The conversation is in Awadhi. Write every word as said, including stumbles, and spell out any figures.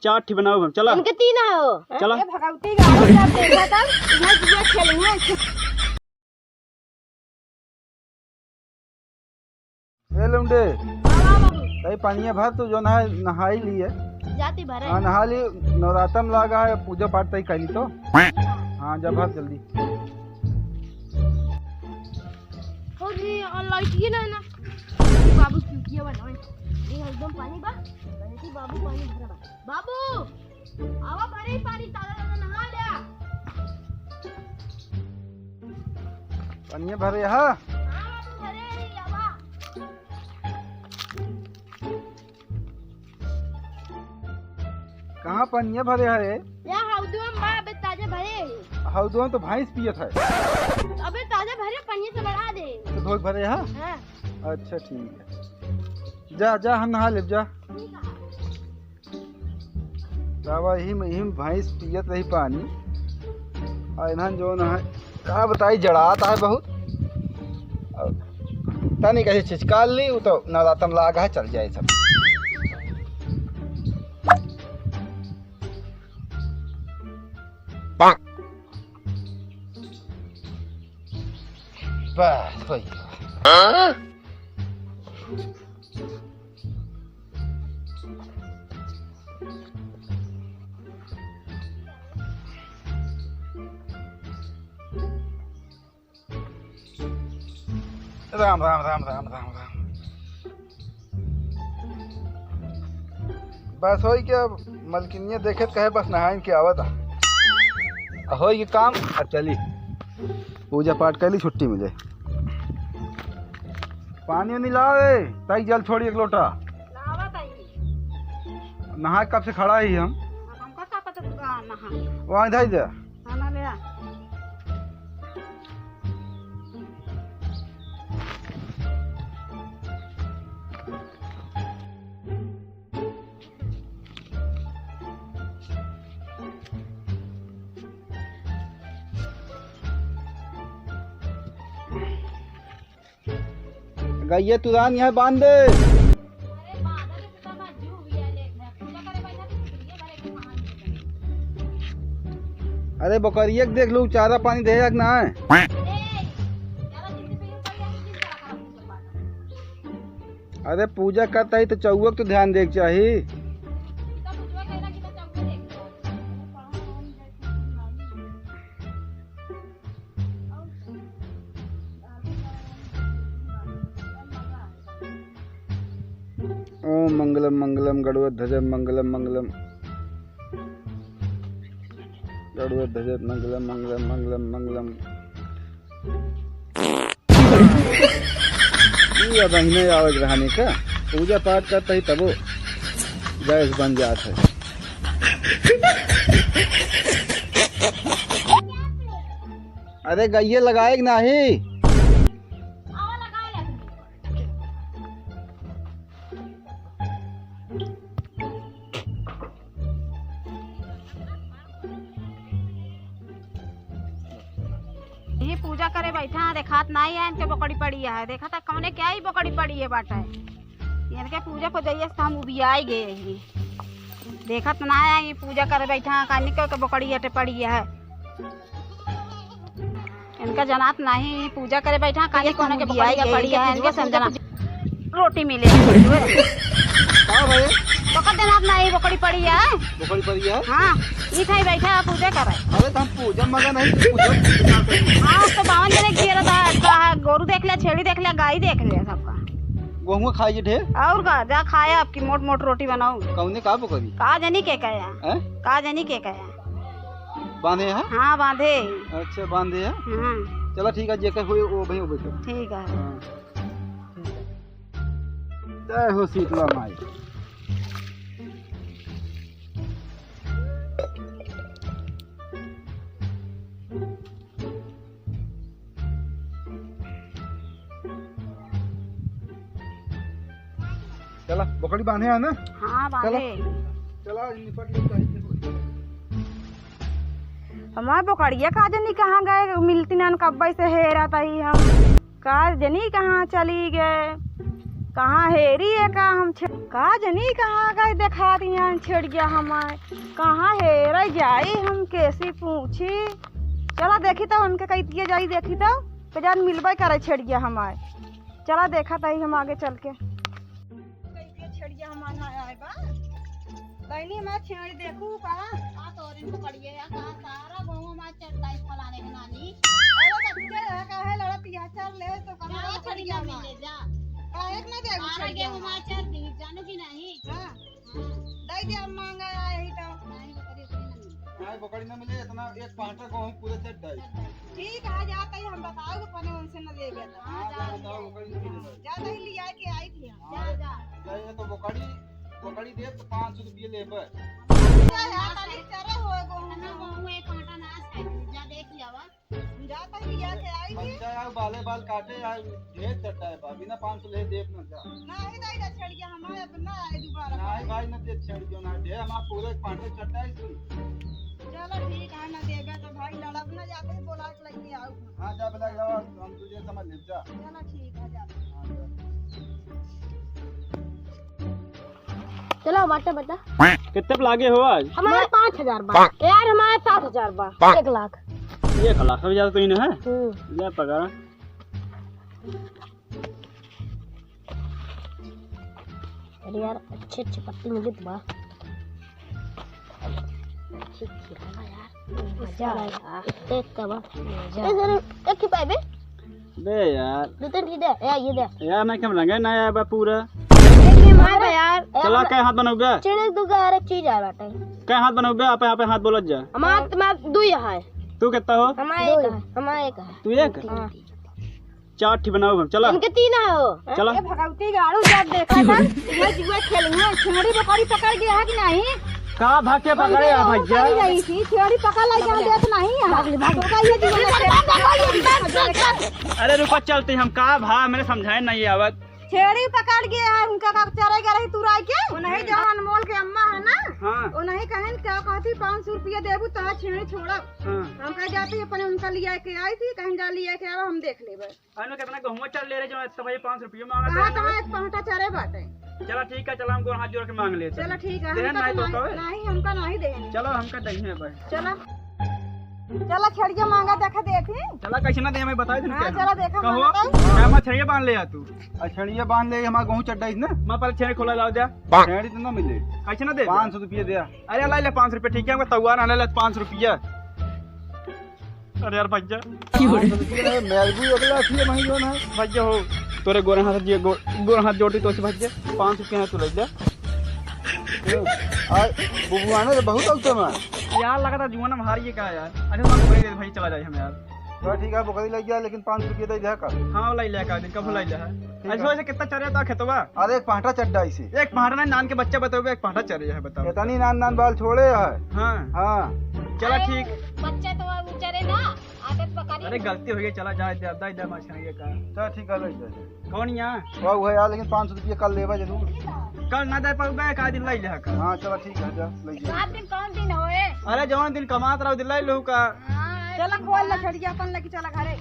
चार ठी बनाओ हम, चला। इनके तीन हो। चला। ए भगवती का, जब देखा तब इन्हें जुआ खेली है। ए लौंडे, हाँ बाबू। तई पानिया भर, तू जौन है नहाई लिए। जाती भरे। हाँ, नहा ली, नवरातम लागा है, पूजा पाठ तई कैली तो। हाँ, जा भर जल्दी। अरे, और लाइट ये ना, ना। बाबू चुटिया बनावे। ये एकदम पानी बा। अरे बाबू, पानी भरा बा। बाबू, आवा भरे ही पानी, ताजा ताजा नहा ल्या। पानिया भरे हा? हाँ बाबू, भरे ही, आवा। कहाँ पनिया भरे हरे? या हौदुआ में बा, अबे ताजे भरे ही। हौदुआ में तो भैंस पियत है। अबे ताजे भरे, पनिया से बढ़ा दे। तो धोए भरे हा? हाँ। अच्छा, ठीक है, जा, जा, हम नहा लेब, जा। ठीक है। बाबा, यही में, यही में भैंस पियत रही पानी। आ इन्हन जौन है, का बताई, जड़ात है बहुत। और तनी कहीं छिचकाल ली, वो तो नवरातम लाग है, चल जाए सब। बस, हो गया। राम, राम, राम, राम, राम, राम। बस होई के अब मलकिनिया देखे त कहे बस नहाइन के आवत आ। आ होई के काम, अब चली। पूजा पाठ कर ली, छुट्टी मिले। पानी वानी लाओ ए, ताई जल छोड़ी एक लोटा। लावा ताई। नहा कब से खड़ा ही हम। अब हमका का पता तू कहाँ नहा। वहाँ इधर ही दे। खाना ले आ। गइया तुरान यहाँ बांध दे। अरे बकरिया के देख लू, चारा पानी दे या कि ना है? अरे पूजा करता ही तो चौवक तो ध्यान देक चाही। ओम मंगलम मंगलम गरुड़ ध्वज मंगलम मंगलम। गरुड़ ध्वज मंगलम मंगलम मंगलम मंगलम। ई अब अहिने आवे के रहने का, पूजा पाठ करता ही तबो गैस बन जात है। अरे गइये लगाए कि नाही? ये पूजा करे बैठा है, देखात नाही है इनके बोकड़ी पड़ी है। देखा था कौने क्या ही बोकड़ी पड़ी है बाटे। इनके पूजा पर जाइए से हम उबियाई गए ही। देखत ना है, ये पूजा करे बैठा है, कानी के बोकड़ी अटे पड़ी है। इनका जनात नाही, पूजा करे बैठा, काली कोनो के बकरिया पड़ी है, इनके समझना। रोटी मिले। का भाई? पकड़ देनात नाही, बकरी पड़ी है। बकरी पड़ी है? हाँ, ई थाई बैठा है, पूजा करे। अरे, तो हम पूजा मगन है, पूजा। हाँ, तो बावन जने के जियरा था, का गोरू देख ले, छेड़ी देख ले, गाय देख ले, सबका। गोहुआ खाई ढेर? और का, जा खाया आपकी मोट मोट रोटी बनाऊ। कौने का बकरी? का जनी के कहे? हैं? का जनी के कहे? बांधे है? हाँ, बांधे। अच्छा, बांधे है? हाँ। चला ठीक है, जेकर होए वो भाई वो बैठो। ठीक है। हाँ। जय हो शीतला माई। चला, बकरी बांधे है ना? हाँ, चला। बांधे। चला, आज निपट ले, चाहे फिर कोई। हमार बकरिया का जनी कहाँ गए, मिलती ना, कब्बे से हेरत ही हम। का जनी कहाँ चली गए? कहाँ हेरी है का हम छे-, का जनी कहाँ गई देखा दिया छेड़िया हमार। कहाँ हेरे जाई हम केसी पूछी। चला देखी तो उनके कही दिया जाई देखी तो, के जान मिलबे करे छेड़िया हमार। चला देखा तही हम आगे चल के। कैसे छेड़िया हमार ना आए बा। बहनी हमार छेड़ी देखू का? का तोरिन पकड़िए या का सारा गाँव हमार चट्टाई फलाने के नानी। अरे बच्चे है, काहे लड़त या चल ले तो कहाँ हाँ, छेड़िया छेड़िया हमार? मिले जा। काहे के ना देबू सारा छेड़िया गेहूं हमार? हमार चर दी, जानू कि नहीं? हाँ। हाँ। दे दे, अब मांगा आए ही तो। नहीं, बकरी उकरी ना मिले। नहीं, बकरी ना मिले, इतना एक पांटा गेहूं पूरे चट्टाई। ठीक है, जात ही हम बताओ तो पने उनसे न लेबे तो। हाँ, जा, जा, जा। बताओ, बकरी ना मिले। जात ही लिया के आई थी हम। जा, जा। जा, ये तो बकरी, बकरी दे तो पाँच सौ रुपये लेबे। जा, जा, तनी चरे हो गो। ना, वो एक कांटा नाश है, जा देख लिया वा। जात ही लिया के आई थी। बच्चा यार, बाले बाल काटे यार, ढेर चट्टा है बा, बिना पाँच सौ ले देख ना जा। नहीं, नहीं, ना छेड़िया हमारे, अब ना आए दोबारा। नहीं भाई, ना दे छेड़ियो ना दे, हमार पूरे पांच सौ चट्टा है इसमें। चलो ठीक है, ना देबे तो भाई, लड़ब ना जाते ही बोला के लेके आओ। हाँ, जा, बेटा, जाओ, हम तुझे समझ ले, जा। चलो, ठीक है, जा। हाँ, जा। चलो, बाटा बता। कितने पे लागे हो आज? हमारे पाँच हजार बा। यार, हमारे सात हजार बा। एक लाख। एक लाख से ज्यादा तो ही ना है। हम्म। जा पकड़ा। अरे यार, अच्छे अच्छे पत्ती मिले तो बा। अच्छे खिलावा यार। मजा आएगा। एक का बा। मजा ए, सर, आएगा। एक ही पाइबे? दे यार। दो तीन की दे। ए, ये दे। यार, ना कम रंगे ना आया बा पूरा। एक ही मार बे यार। चला, कै हाथ बनउबे? चले दो का हर एक चीज आए बाटे। कै हाथ बनउबे? आपे, आपे हाथ बोलत जा। हमार, तुम्हार दुई है। तू कितना हो? हमार एक है। हमार एक है। तू एक? हाँ। चार ठी बनाओ हम, चला। इनके तीन है हो। चला। ए भगवती गाड़ू, जब देखा था, ये जुआ खेल में छेड़ी बकरी पकड़ गया है कि नहीं? का भाग के पकड़े आ भैया? पकड़ गई थी, छेड़ी पकड़ लाई, जहाँ देख नहीं है। भाग ले, भाग ले। तो का ये जुआ खेल अरे रुको, चलते हम, का भा, मैंने समझाए नहीं आवत। छेड़ी पकड़ गया है, उनका का चरे गए रही तुराई के। वो नहीं जो अनमोल के अम्मा है ना, हाँ। वो नहीं कहन क्या कहती, "पाँच सौ रुपया देबू तो छेड़ी छोड़ब।" हाँ। हम कह जाती अपने उनका लिया के आई थी, कहीं जा लिया के आवा, हम देख लेबे। अरे, कितना गहुआ चल ले रहे, जो इतना भाई पाँच सौ रुपये मांगा कहा था। कहाँ एक पहुंचा चरे बाटे। चला ठीक है, चला हम गोड़ हाथ जोड़ के मांग लेते हैं। चला ठीक है, देहन हमका नहीं तो तो नहीं, कहो। नहीं, हमका नहीं देहन। चलो, हमका दही है भाई। चला। चला, छेड़िया मांगा देखा देती। चला, कैसे ना दे, मैं बताई तुमके हाँ, हम। चला देखा कहो, मांगा तो। क्या मैं छेड़िया बांध ले आ तू? आ, छेड़िया बांध ले, हमारा गहूं चड्डा इसने। मैं पहले छेड़ी खोला लाओ जा। छेड़ी तो ना मिले। कैसे ना दे? पाँच सौ रुपये दे। अरे, ला ले पाँच सौ रुपये, ठीक है, हमको तौआर ना ले, ले पाँच सौ रुपये। अरे यार भैया। पाँच सौ रुपये में मैल भी अगला थी, वहीं जो ना। भैया हो, तोरे गोरे हाथ जे-, गो-, गोरे हाथ जोड़ती तो से भैया, पाँच सौ रुपये है, तू ले जा। आ, बुबुआना तो बहुत औते में। यार, लगा था जुआना में हार ये का यार। अच्छा, तो भाई, भाई चला जाए हम यार। तो ठीक है, बकरी ले गया, लेकिन पाँच सौ रुपये दे दिया कर। हाँ, लाई ले का, दिन कब लाई ले है? ठीक ऐसे है। वैसे कितना चरे था खेतवा? अरे, एक पहाटा चड्डा इसे। एक पहाटा नहीं, नान के बच्चा बताओ, एक पहाटा चरे है, बताओ। इतनी नान नान बाल छोड़े है। हाँ। हाँ। चला अरे, ठीक। बच्चा तो वो चरे ना, आदत पकड़ी। अरे गलती हो गई, चला जाए दे, दे, दे, मार छाएंगे का। चल ठीक है, ले जा। कौन यहाँ? वाह, वो है यार, लेकिन पाँच सौ रुपये कल लेबा जरूर। कल ना दे पाऊबे, का दिन लाई ले का। हाँ, चला ठीक है, जा, ले जा। रात दिन कौन दिन होए? अरे जौन दिन कमात रहो, दिन लाई लहू का। हाँ, चला खोल ले छड़िया अपन लेके चला घरे।